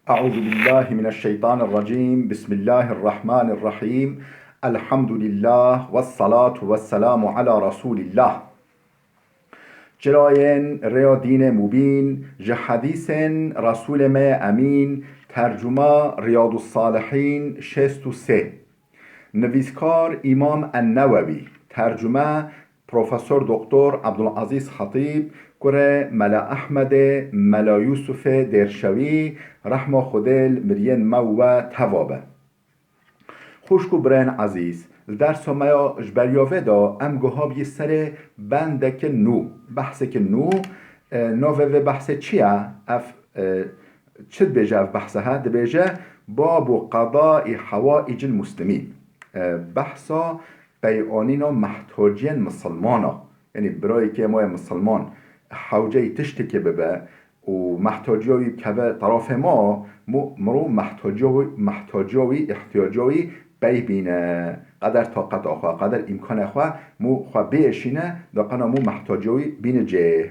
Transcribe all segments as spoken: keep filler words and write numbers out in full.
أعوذ بالله من الشيطان الرجيم. بسم الله الرحمن الرحيم. الحمد لله والصلاة والسلام على رسول الله. Çirayên rêya dînê mubîn, ji hedîsên Resûlê me yê Emîn, tercuma Riyadus Salihîn şêst û sê. Nivîskar Îmam En-Newewî, tercume Profesor Doktor Ebdulezîz Xetîb, kurê Mela Ehmedê, Mela Yûsufê Dêrşewî, rehma Xwedê li miriyên me û we teva be. Xwişk û birayên ezîz, li dersa me ya ji beriya vê de em guha bî serê bendeke nû, behseke nû. E, navê vê behsê çi ye? Ev, e, çi dibêje ev behse he? Dibêje: "Babu qadaî hawaicil muslimîn." E, behsa peyanîna mehtaciyên misilmana. Yanî birayekê me ye misilman, hewceyî tiştekê bibe û mehtaciya wî bikeve terafê ma, mû mirov mehtaciya wî, mehtaciya wî, ihtiyaca wî pey bîne. Qeder taqeta xwe, qeder îmkanê xwe mû xwe biêşîne, da qena mû mehtaciya wî bîne cê.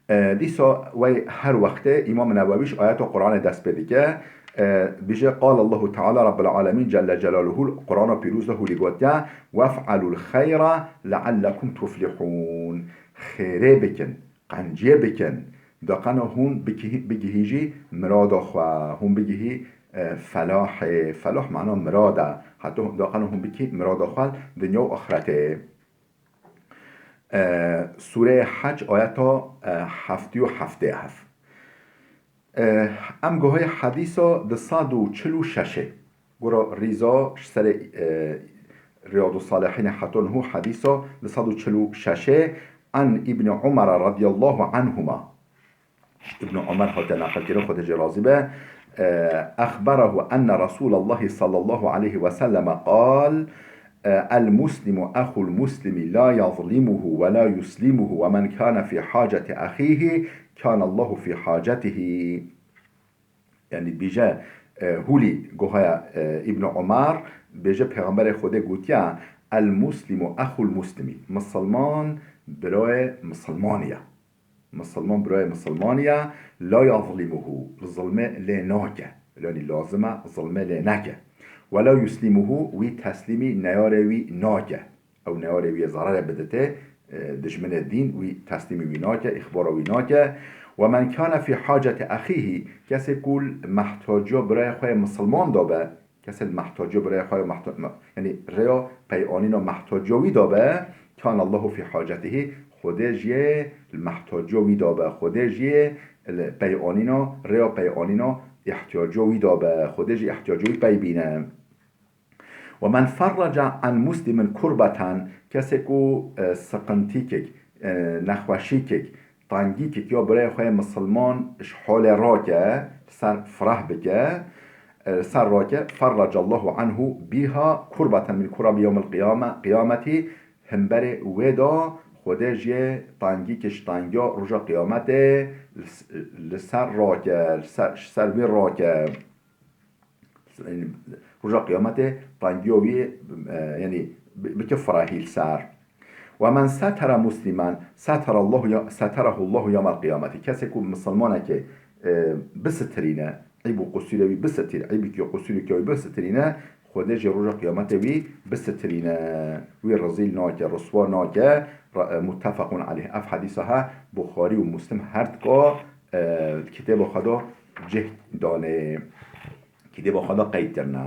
E, dîsa wey her wextê Îmam Newewî ji ayeta Qur'anê dest pê dike. E, bije: "Qal Allahu Teala Rabbul Alemin Celle Celaluhu", Qur'ana pîroz de hûlî gotiye: "Wef'alul xeyra leallekum tuflihun." Xêrê bikin, qenciyê bikin, da qena hûn bikî-, bigihîjî mirada xwe, hûn bigihî, e, felahê, felah mana mirad e. Heta da qena hûn bikî mirada xwe dinya û axretê. E, Sûreyê Hec ayeta, e, heftê û heftê hev. E, em guhayê hedîsa du sed û çil û şeş ê. Gura rîza ji serê, e, Riyadus Salihînê heta niho hedîsa du sed û çil û şeş ê. An Îbni Umara radiyallahu anhuma. Îbn Omer hate neqilkirin, Xwedê jê razî be. E, "Exberehu enne Resûlallahi sallallahu aleyhi ve selleme qal, e, el muslimu exul muslimi la yazlimuhu ve la yuslimuhu ve men kâne fî haceti exîhi kânallahu fî hacetihi." Yanî bije, e, hûlî guhaya, e, Îbn Omer, bêje Pêxemberê Xwedê gotiya: "El muslimu exul muslimi." Misilman birayê misilmanî ye. Misilman birayê misilmanî ye, la yazlimuhu, li zilmê lê nake. Yanî lazim e zilmê lê neke. Ve la yuslimuhu, wî teslîmî neyarê wî nake. Ew neyarê wî yê zererê biditê, e, dijminê dîn, wî teslîmî wî nake, îxbara wî nake. Ve men kâne fî haceti exîhi, kesê ku li mehtaciya birayê xwe yê misilman de be, kesê li mehtaciya birayê xwe ya mehta-, me-, yanî rêya peyanîna mehtaciya wî de be, kâne Allahu fî hacetihî, Xwedê jiyê li mehtaciya wî de be, Xwedê jiyê li peyanîna, rêya peyanîna ihtiyaciya wî de be, Xwedê jî ihtiyaciya wî pey bîne. Ve men ferraca an muslimin kurbeten, kesê ku, e, siqintîkek, e, nexweşîkek, tangîkek ya birayê xwe yê misilman ji holê rake, li ser fireh bike, e, li ser rake, ferracallahu anhu biha kurbeten min kurabi yewmil qiyame, qiyametî, himberê wê de Xwedê jê tangîkek ji tangiya roja qiyametê li s-, li ser rake, li ser, ji ser wî rake. Yanî roja qiyametê tangiya wî, e, yanî bi-, bike firehî li ser. Ve men setera muslimen setera Allahu ya-, seterahu Allahu yewmel qiyameti. Kesê ku misilmanekê, e, bisitirîne, eyb û qusûrê wî bisitirîne, eybekî qusûrê wî bisitirîne, Xwedê jê roja qiyametê wî bisitirîne. Wî rezîl nake, riswa nake. Ra-, e, muttefequn aleyh. Ev hedîsa he Buxarî û Muslim her dika, e, kitêba xwe de cih danê. Kitêba xwe de qeyd kirine.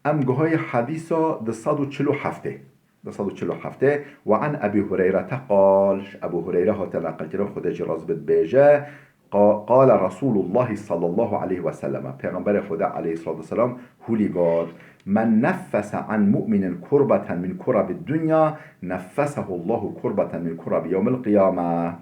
Em guhayê hedîsa du sed û çil û heftê. Du sed û çil û heftê. Ve an Ebî Hureyrete qal, ji Ebû Hureyre hate neqilkirin, Xwedê jî razî be, dibêje, qa-, qale Resûlullahî sallallahu aleyhi ve selleme, Pêxemberê Xwedê aleyhissalatu vesselam hûlî got: "Men neffese an mu'minin kurbeten min kurabi dunya, neffesehu Allahu kurbeten min kurabi yewmil qiyame."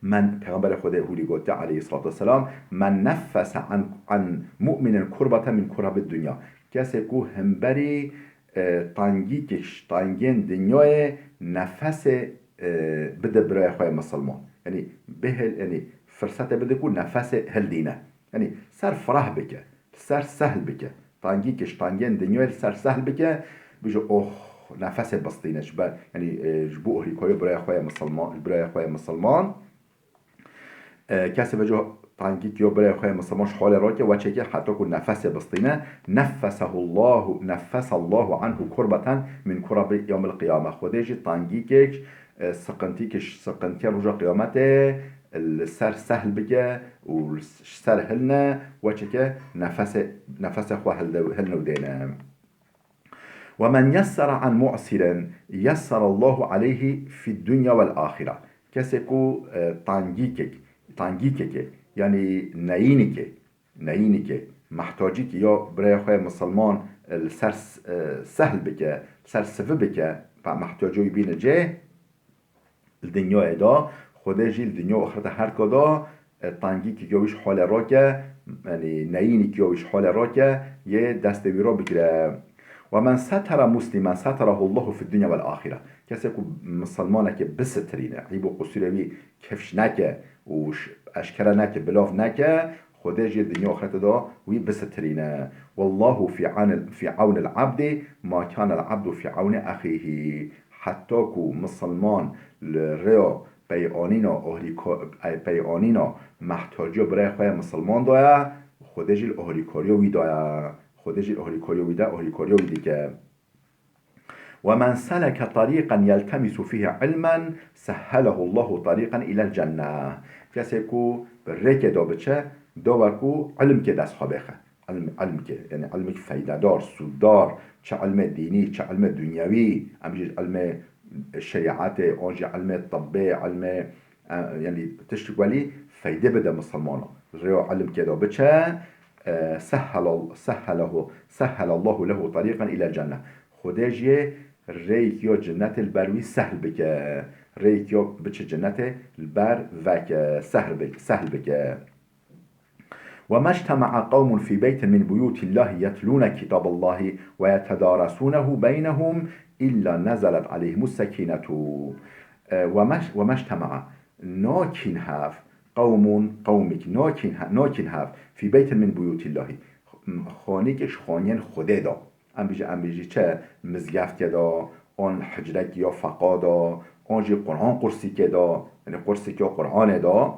Men, Pêxemberê Xwedê hûlî gotiye aleyhissalatu vesselam, "Men neffese an, an mu'minin kurbeten min kurabi dunya." Kesê ku himberî, e, tangîkek ji tangiyên dinyayê nefesê, e, bide birayê xwe yê misilman. Yanî bihil, yanî firsetê bide ku nefesê hildîne. Yanî ser fireh bike, ser sehl bike. Tangîkek ji tangiyên dinyayê li ser sehl bike, bije, oh, nefesê bistîne ji ber, yanî, e, ji bo alîkariya birayê xwe yê misilman, ji birayê xwe yê misilman. E, kesê bije, Tangîk yo birayê xwe yê misilman ji holê rake, weçekê heta ku nefesê bistîne, neffesehu Allahu, neffesallahu anhu kurbeten min kurabi yewmil qiyame. Xwedê jî tangîkek, e, siqintîkek ji siqintiya roja qiyametê li ser sehl bike û li s-, ji ser hilne, weçekê nefesê, nefesê xwe hilde-, hilne û dêne. Ve men yessere an mu'sirin yessere Allahu aleyhi fid dunya vel ahire. Kesê ku, e, tangîkek, tangîkekê, yanî neyînikê, neyînikê, mehtacîkî ya birayê xwe yê misilman, e, li ser s-, e, sehl bike, li ser sivi bike, pa mehtacî wî bîne cê, li dinyayê de, Xwedê jî li dinya û axireta her ka de, e, tangîkî ya wî ji holê rake, yanî neyînî ya wî ji holê rake, yê destê wî re bigire. Ve men setere muslimen seterehu Allahu fid dunya vel ahire. Kesê ku misilmanekê bisitirîne, eyb û qusûrê wî kifş neke û ş-, eşkere neke, bilav neke, Xwedê jî dinya û axireta de wî bisitirîne. Wallahu fî awnil, fî awnil abdi ma kanel abdu fî awni exîhî. Heta ku misilman li rêya peyanîna ohrîka-, ey, peyanîna mehtaciya birayê xwe yê misilman de ye, Xwedê jî li ohrîkariya wî de ye. Xwedê jî li ohrîkariya wî de, ohrîkariya wî dike. Ve men seleke tarîqen yeltemisu fîhî ilmen sehhelehu Allahu tarîqen îlel cenne. Kesê ku bi rêkê de biçe, dawa ku ilmkê dest xwe bêxe. Ilm, ilmkê, yanî ilmek feydedar, sûddar, çi ilmê dînî, çi ilmê dunyewî, em jî ilmê şerîetê, an jî ilmê tibbê, ilmê, e, yanî tiştik welî feydê bide misilmana. Rêya ilmkê de biçe, e, sehhela-, sehhelehu, sehhelallahu lehu tarîqen îlel cenne. Xwedê jê rêyek ya cinnetê li ber wî sehl bike. Rêyek ya biçe cinnetê li ber veke, sehl bike, sehl bike. Ve meçtema'a qewmun fî beytin min buyûtîllahî yetlûne kitâballahî ve yetedaresûnehu beynehum îlla nezelet aleyhimus sekînetu. E, ve meç-, ve meçtema'a, nakîn hev, qewmun, qewmik, nakîn he-, nakîn hev, fî beytin min buyûtîllahî, xanîkê ji xaniyên Xwedê de. Em bijî, em bijî çi? Mizgeftke de, an hicrekî ya feqa de, an jî Quran qursîkê de, yanî qursîkê ya Quranê de.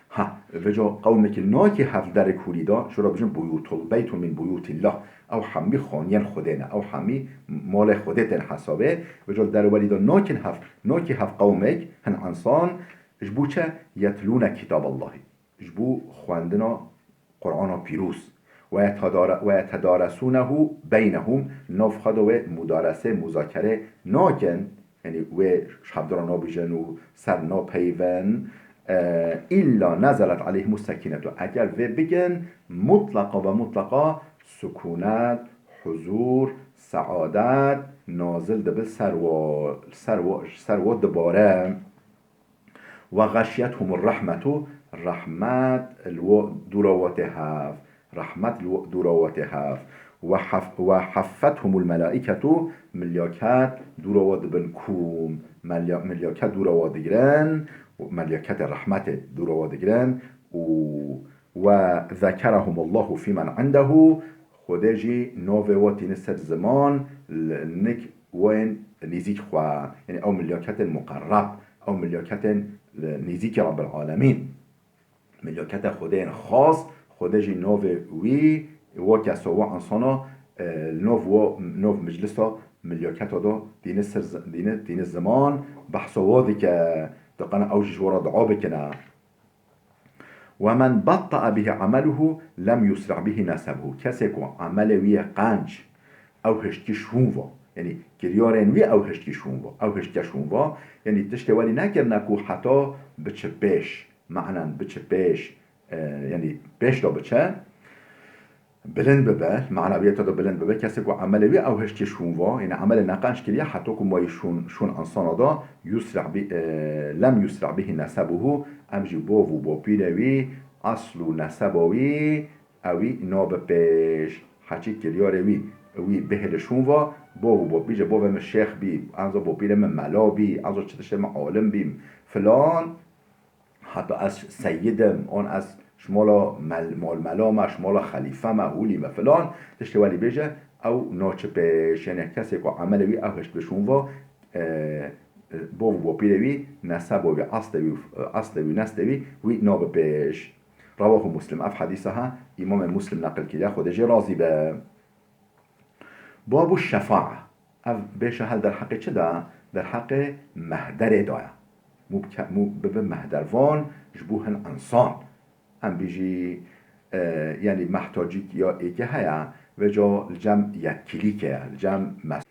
Ha, veco qewmekî nakî hev derê kûrî de, ji re bijin buyûtul, beytun min buyûtillah. Ew hemî xaniyên Xwedê ne, ew hemî malê Xwedê tên hesabê. Veco li derê welî de nakîn hev, nakî hev qewmek, hin ensan, ji bo çi? Yetlûne kitaballahî. Ji bo xwendina Qur'ana pîroz. Ve yetedare-, ve yetedaresûnehu beynehum, nav xwe de wê mudarese, muzakere nakin, yanî wê ji hevdira nabîjin û ser napeyivin, e, îlla nezelet aleyhimus sekînetu. Eger vê bikin, mutleqa ve mutleqa sukûnet, huzûr, seadet nazil dibe ser wa, ser wa, ser wa dibare. Ve xeşiyethumur rahmetu, rahmet li wo dûra wo tê hev. Rahmet li wo dûra wo tê hev. Ve hef-, ve heffethumul melaiketu, milyaket dûra wo dibin kûm. Melya-, milyaket dûra wo digirin, û milyaketê rahmetê dûra wo digirin û ve zekerehumullahu fîmen indehu, Xwedê jî navê wo tîne ser ziman li nik wên nêzîk xwe, yanî ew milyaketên muqerreb, ew milyaketên li nêzîkî Rabbil Alemîn. Milyakete Xwedê yên xas, Xwedê jî navê wî, wo kesa, wo insana, e, li nav wo, nav miclisa milyaketa de tîne ser zi-, tîne, tîne ziman, behsa wo dike, diqene ew jî ji wo re dua bikine. Ve men batta'a bihi ameluhu lem yusri' bihi nesebuhu. Kesê ku emelê wî yê qenc, ew hiştkî şûn va. Yanî kiryarên wî ew hiştkî şûn va. Ew hiştke şûn va. Yanî tiştê welî nekirine ku heta biçe pêş. Menen biçe pêş. E, yanî pêş de biçe. Bilind bibe, manawiyeta de bilind bibe, kesê ku emelê wî ew hiştê şûn va, yanî emelê neqenc kiriye, heta ku mayî şûn, şûn insana da, yusri' bi-, e, lem yusri' bihi nesebuhu, em jî bov û bopîrê wî, asl û neseba wî, ewî nabe pêş. Heçî kiryarê wî, wî bihêle şûn va, bov û bopîrê, bovê min şêx bî, anza bopîrê min mela bî, anza çi tiştê min alim bî, filan, Heta ez seyid im, an ez ji mala mel-, malmela me, ji mala xelîfe me, hûlî me filan, tiştê welî bêje, ew naçe pêş, yanî kesê ku emelê wî ew hişt bi şûn va, e, Bov û bopîrê wî, nesebo wî, aslê wî, aslê wî, nestê wî, wî nabe pêş. Rewahu Muslim. Ev hedîsa ha Îmamê Muslim neqil kiriye, Xwedê jê razî be. Babu şefa'a. Ev bêşa hel derheqê çi de? Derheqê mehderê de ye. Mû bike-, mû bibe mehdervan ji bo hin insan. Em bijî, e, yanî mehtacîk ya êkê heye, vêca li cem yetkîlîkê ye, li cem mes-,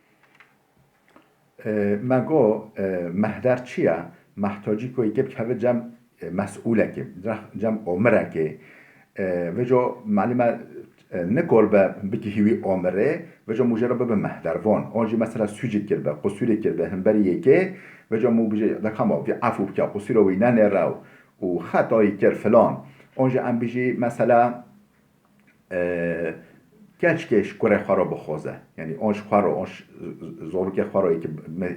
E, me got, e, mehder çi ye? Mehtacî ku yekê bikeve cem, e, mesûlekê, cem amirekê. E, vêca malûm e, e, nikor be bikî hîwî amirê, vêca mû jê re bibe mehdervan. An jî mesela sûcê kiribe, qusûrê kiribe, himberî yekê, vêca mû bijê, de kama, vî efû bike, qusûra wî nenêre û xetayî kir filan. An jî em bijî mesela, e, keçikê ji kurê xwe re bixwaze. Yanî an ji xwe re, an ji zorokê xwe re yekê,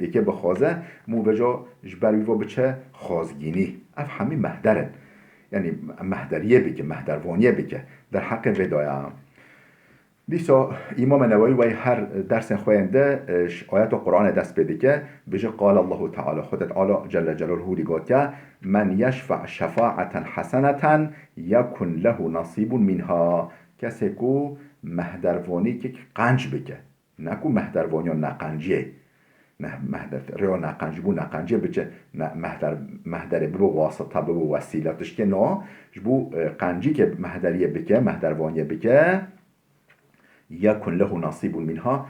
yekê bixwaze, mû vêca ji ber wî ve biçe xwazgînî. Ev hemî mehder in. Yanî mehderiyê bike, mehdervaniyê bike. Derheqê vê de ye. Dîsa Îmamê Newewî wey her dersên xwe yên de, e, ji ayeta Qur'anê dest pê dike. Bêje, Qale Allahu Teala, Xwedê Teala Celle Celaluhu lî gotiye, "Men yeşfe' şefaeten heseneten yekun lehu nasîbun minha." Kesê ku mehdervanîkek qenc bike, ne ku mehdervaniya neqenciyê, ne mehder, rêya neqencî bû neqenciyê biçe, ne mehder, mehderê bibe wasita, bibe wesîle, tiştê no, ji bo, e, qencîkê mehderiyê bike, mehdervaniyê bike, yekun lehu nasîbun minha,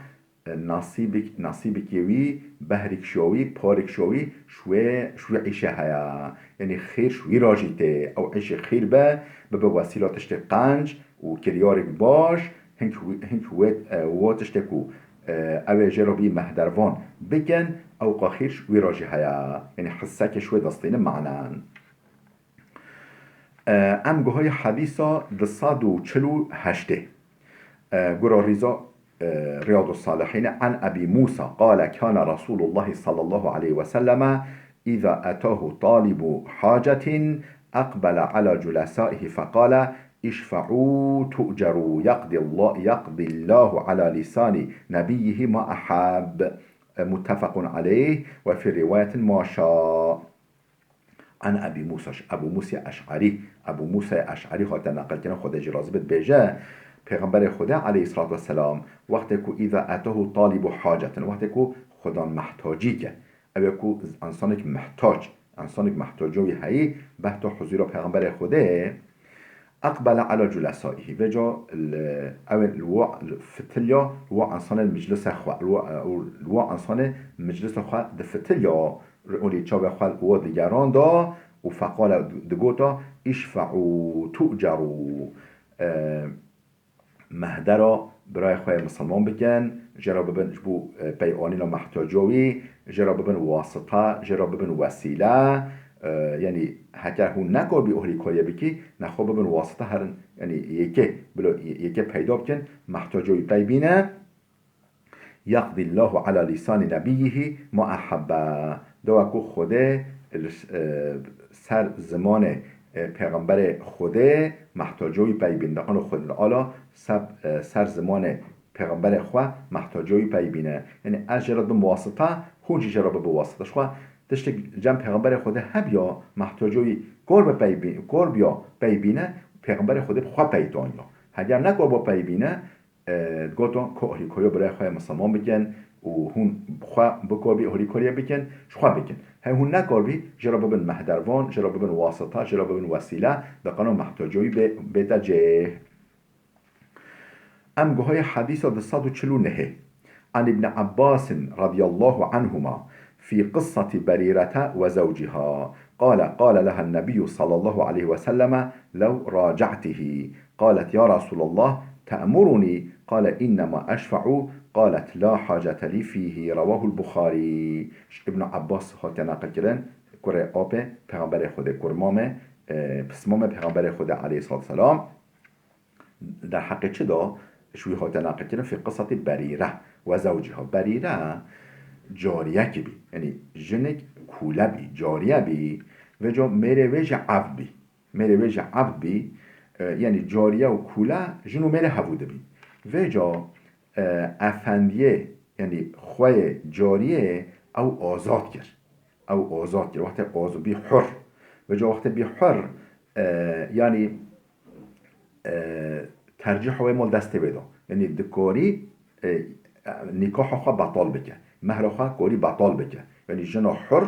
e, nasîbik-, nasîbikê wî, behrîk şo wî, parîk şo wî, ji wê, ji wî îşê heye. Yanî xêr ji wî re jî tê. Ew îşê xêr be, bibe wesîla tiştê qenc û kiryarêk baş, hink wî, hink wê, e, wo tiştê ku, e, ew ê jê re bî mehdervan bikin, ew qa xêr ji wî re jî heye. Yanî hissekê ji wê destîne manen. E, em guhayê hedîsa du sed û çil û heştê. E, gura rîza, e, Riyadus Salihîn, an Ebî Mûsa qale, kane Resûlullahî sallallahu aleyhi ve selleme îza etahu talibu hacetin eqbele ala culesaihî feqale, işfe'û tu'cerû, yaqdillah-, yaqdillahu ala lisani nebiyyihi ma ehab. E, muttefequn aleyh ve fî riwayetin ma şa. An Ebî Mûsa, Ebû Mûsê Eş'erî, Ebû Mûsê Eş'erî hate neqilkirin, Xwedê jî razî bit, bêje, Pêxemberê Xwedê aleyhissalatu vesselam, wextê ku îza etahu talîbu hacetin, wextê ku Xwedan mehtacî ke, ew ê ku insanek mehtac, insanek mehtaca wî heyî, behto huzûra Pêxemberê Xwedê, Eqbele ala culesaihi. Vêca li, ew ê li wa, li fitilya, li wa insanê meclise xwe, li wa, û li wa insanê meclise xwe difitilya, û lê çavê xwe li wa digeranda û feqale digota, "Îşfe'û tu'cerû." E, mehdera birayê xwe yê misilman bikin, jê re bibin ji bo, e, pey anîna mehtaca wî, jê re bibin wasita, jê re bibin wesîle. E, yanî heke hûn nekarbî ohlîkariyê bikî, nexwe bibin wasita, herin, yanî yekê, bilo yekê peyda bikin, mehtaca wî pey bîne. Yaqdîllahu ala lîsanî nebiyyihi ma ehabbe. Dewa ku Xwedê li, e, ser zimanê, e, Pêxemberê Xwedê mehtaca wî pey bîn. Deqano Xwedê Teala seb, e, ser zimanê Pêxemberê xwe mehtaca wî pey bîne. Yanî ez jê re dim wasita, hûn jî jê re bibe wasita. Ji xwe tiştek cem Pêxemberê Xwedê hebiya mehtaca wî kor be pey bî-, kor biya pey bîne, Pêxemberê Xwedê bi xwe pey taniya. Heger nekor ba pey bîne, e, digotin ku ohlîkariya birayê xwe yê misilman bikin û hûn xwe bikor bî ohlîkariyê bikin, ji xwe bikin. Hey hûn nekor bî, jê re bibin mehdervan, jê re bibin wasita, jê re bibin wesîle, deqano mehtaca wî bê-, bête cih. Em guhayê hedîsa du sed û çil û nehê. An Îbni Ebbasin radiyallahu anhuma fî qisseti Berîrete ve zewciha. Qale, qale leha Nebiyyu sallallahu aleyhi ve selleme lew raca'tihi. Qalet, ya Resulallah, te'muruni? Qale, innema eşfe'u. Qalet, la hacete li fihi. Rawahul Buxari. Ji Îbni Ebbas hatiye neqilkirin, kurê apê Pêxemberê Xwedê, kurmamê, e, pismamê Pêxemberê Xwedê aleyhissalatu vesselam. Derheqê çi de ji wî hate neqilkirin? Fî qiseti Berîre ve zewciha. Berîre cariyekî bî. Yanî jinik kûle bî, cariye bî. Vêca mêrê wê jî evd bî. Mêrê wê jî evd bî. E, yanî cariye û kûle jin û mêrê hevû dibî. Vêca, e, efendiyê, yanî xweyê cariyê ew azad kir. Ew azad kir. Wextê azad bî hur. Vêca wextê bî hur, e, yanî, e, tercîha wê mal destê wê da. Yanî dikarî, e, nîkaha xwe betal bike. Mehra xwe karî betal bike. Yanî jina hur,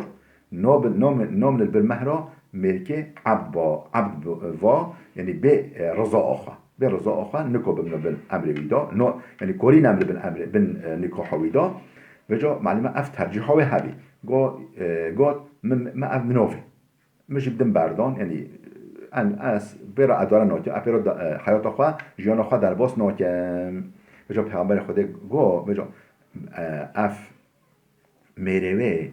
nabin, nam-, namine li ber mehra mêrikê ebd ba, ebd b-, va, yanî bê, e, riza xwe. Bê riza xwe niko bimne bin emrê wî da. No, yanî karî nemre bin emrê, bin, e, nîkaha wî da. Vêca malûm e ev tercîha wê hebî. Go, e, got, min, me ev mirovê. Min jî bi din berdan, yanî, en, ez pê re edare nakim, ez pê re da, e, heyata xwe, jiyana xwe derbas nakim. Vêca Pêxemberê Xwedê got, vêca, e, ev mêrê wê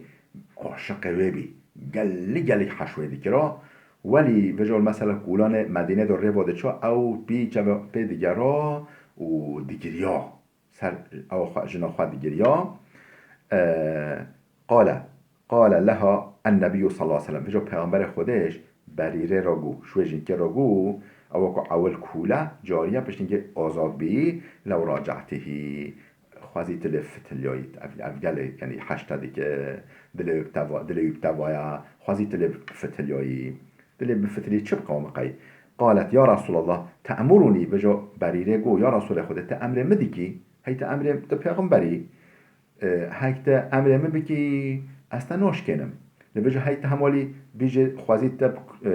aşiqê wê bî. Gelî, gelî heş wê dikira. Welî, vêca mesela kolanê Medînê de rê ve diçe, ew pî çav pê digera û digiriya. Ser ew xwe, jina xwe digiriya. E, qale, qale leha ennebiyyu sallallahu aleyhi ve sellem. Vêca Pêxemberê Xwedê ji berî rê re got, ji wê jinkê re got, ew ku ewil kûle, cariye, piştî azad bî, lew raca'tihi. Xwezî tu lê fitiliyayî, ev, ev gelê, yanî heşta dike, dilê wî bi teva-, dilê wî bi tevaya, xwezî tu lê fitiliyayî. Dilê bifitilî çi biqewime qey? Qalet, ya Resulallah, te'murunî, vêca berî rê got, ya Resulê Xwedê, tu emrê min dikî? Hey tu emrê, tu pêxemberî. E, hek tu emrê min bikî, ez te naşkênim. Lê vêca hey tu hemwelî bîjê xwezî te, e,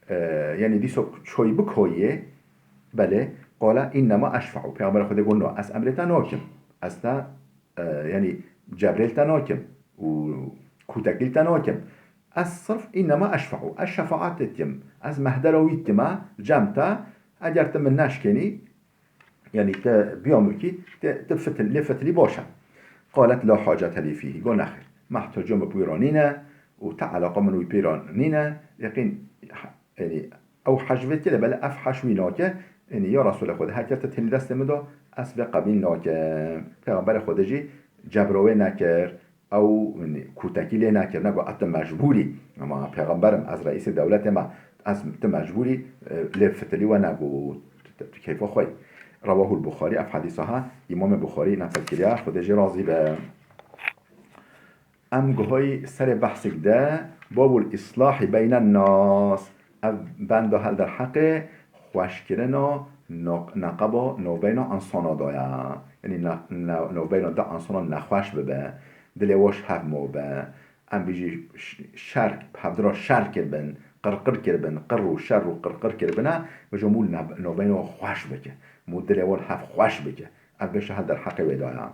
e, yanî dîsa çoyî bikoyê, belê, qale, innema eşfe'u. Pêxemberê Xwedê got, no, ez emrê te nakim. Ez te e, yanî cebrê li te nakim û kûtekî li te nakim. Ez sirf înnema eşfe'u, ez şefaat dikim, ez mehdera wî dikime cem te, eger tu min neşkênî, yanî tu biya min bikî, tu, tu fitil, lê fitilî baş e. Qalet la hacete lî fîhî, got nexêr, mehtiyaca min bi wî re nîne û te eleqa min wî pê re nîne, yaqîn Yanî, ew heş vê dike, lê belê ev heş wî nake. Yanî, ya Resûlê Xwedê, heker tu tenî destê min de, ez vê qebîl nakim. Pêxemberê Xwedê jî cebra wê nekir. Ew, yanî, kûtekî lê nekir. Negot, ez tu mecbûrî. Ama pêxember im, ez reîsê dewletê me. Ez tu mecbûrî, e, lê fitilî we negot. Tu, tu, tu keyfa xwe yî. Rewahul Buxarî, ev hedîsa ha, Îmamê Buxarî neqil kiriye. Xwedê jê razî be. Em guhayî serê behsik de, babul îslahî beynen nas. Ev benda hel derheqê xweşkirina no-, neqeba navbeyna insana de ye. Yanî ne-, ne-, navbeyna de insana nexweş bibe, dilê we ji hev mabe. Em bijî ş-, şer, bi hevdira şer kiribin, qirqir kiribin, qir û şer û qirqir kiribine, vêca mû ne-, navbeyna we xweş bike, mû dilê we li hev xweş bike. Ev bêşe hel derheqê wê de ye.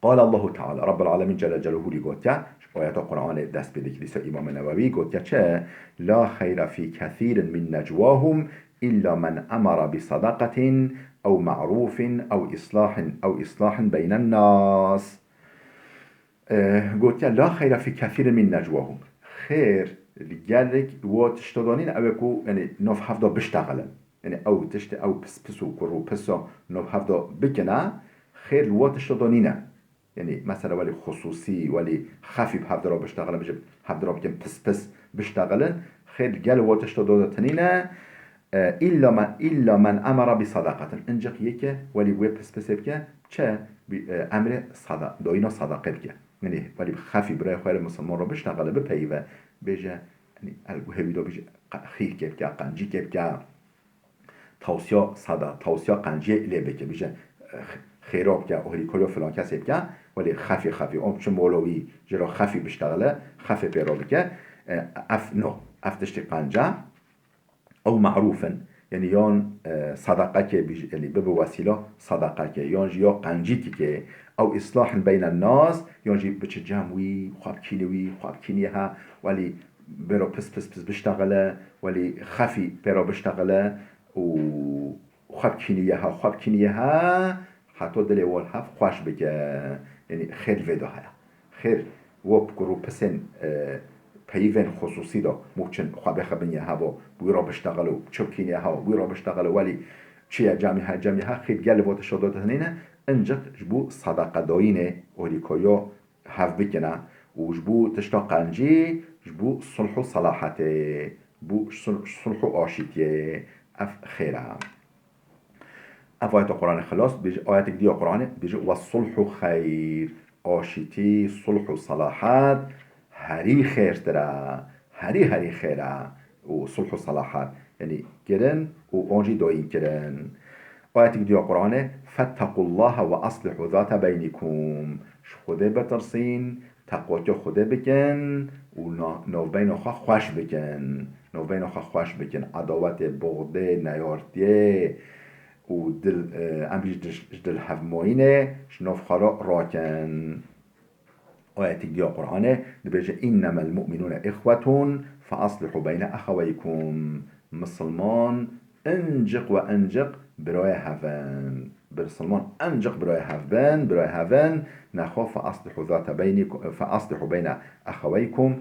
Qale Allahu Teala, Rabbul Alemîn Celle Celaluhu lî gotiye, ji ayeta Qur'anê dest pê dikî, dîsa Îmam Newewî gotiye çi? La xeyra fî kesîrin min necwahum illa men emara bi sadaqatin ew ma'rufin ew islahin, ew islahin beynen nas. Eh, gotiye, la xeyra fî kesîrin min necwahum. Xêr li gelek wo tişta de nîne, ew ê ku, yanî, nav hev de biştexilin. Yanî ew tiştê, ew pis pis û kur û pisa nav hev de bikine, xêr li wa tişta de nîne. Yanî mesela welî xusûsî, welî xefî bi hevdira biştexilin, bijî hevdira bikin pis pis biştexilin, xêr li gel wa tişta de de tinîne. E, îlla men, îlla men emera bi sadaqatin. Inciq yê ke welî wê pis pisê bike, çi? Bi, e, emrê sada-, dayîna sadaqê bike. Yanî welî bi xefî birayê xwe yê misilman re biştexile, bipeyive, bêje, yanî el guhê wî de bijî qe-, xîrkê bike, qencîkê bike. Tawsiya sada, tawsiya qenciyê lê bike, bije, eh, xêra bike, ohrîkariya filan kesê bike, welê xefî xefî, o çi mola wî, jê re xefî biştexile, xefê pê re bike, eh, ev no, ev tiştê qence, ew merûf in, yanî yan, eh, sadaqekê bij-, yanî bibe wesîla sadaqekê, yan jî ya qencîkikê, ew îslahin beynen nas, yan jî biçe cem wî, xwe bikîne wî, xwe bikîniye he, welî bêro pis pis pis biştexile, welî xefî pê re biştexile û xwe bikîniye he, xwe bikîniye he, heta dilê wan hev xweş bike. Yanî xêr vê de heye. Xêr wo bi kur û pisên, e, peyivên xusûsî de mûçin xwe bêxe bin ye heva, wî re biştexile û çi bikîniye he, wî re biştexile, welî çi ye cemî he, cemî he, xêr gel li vo tişta de nîne, inciq ji bo sadaqedayînê, ohrîkariya hev bikine û ji bo tişta qencî, ji bo sulh û selahetê, bo sul-, sulh û aşîtiyê ev xêr e. Ev ayeta Qur'anê xilas dibêje, ayetek dî ya Qur'anê dibêje, "Wes-sulhu xeyr." Aşîtî, sulh û selahet herî xêrtir e, herî herî xêr e û sulh û selahat, yanî kirin û wan jî doyîn kirin. Ayetek dî ya Qur'anê, "Fettequllaha ve aslihu zate beynikum." Ji Xwedê bitirsîn, teqwatiya Xwedê bikin û na-, navbeyna xwe xweş bikin. Navbeyna xwe xweş bikin. Edawetê, buxdê, neyartiyê û dil, e, em jî ji dil, ji dil hevmayînê ji nav xwe re rakin. Ayetek dî ya Qur'anê dibêje, "Înnemel mu'minûne îxwetun fe aslihu beyne exeweykum." Misilman inciq we inciq birayê hev in. Misilman inciq birayê hev bin, birayê hev in, nexwe fe aslihu zate beynikum, fe aslihu beyne exeweykum,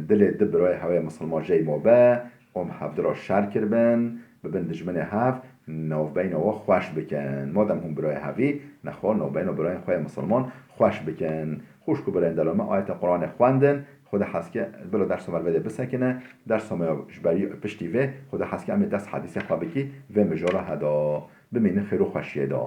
dilê di birayê hev ê misilman jê ma be, em hevdi re şer kiribin, bibin dijminê hev, navbeyna we xweş bikin. Madem hûn birayê hev î, nexwe navbeyna birayên xwe yê misilman xweş bikin. Xwişk û birayên delal me, ayetên Qur'anê xwendin, Xwedê hezke bila dersa me li vê de bisekine, dersa me ya ji berî piştî vê, Xwedê hezke em ê dest hedîsê xwe bikî, vê mijara heda. Bimînin xêr û xweşiyê de.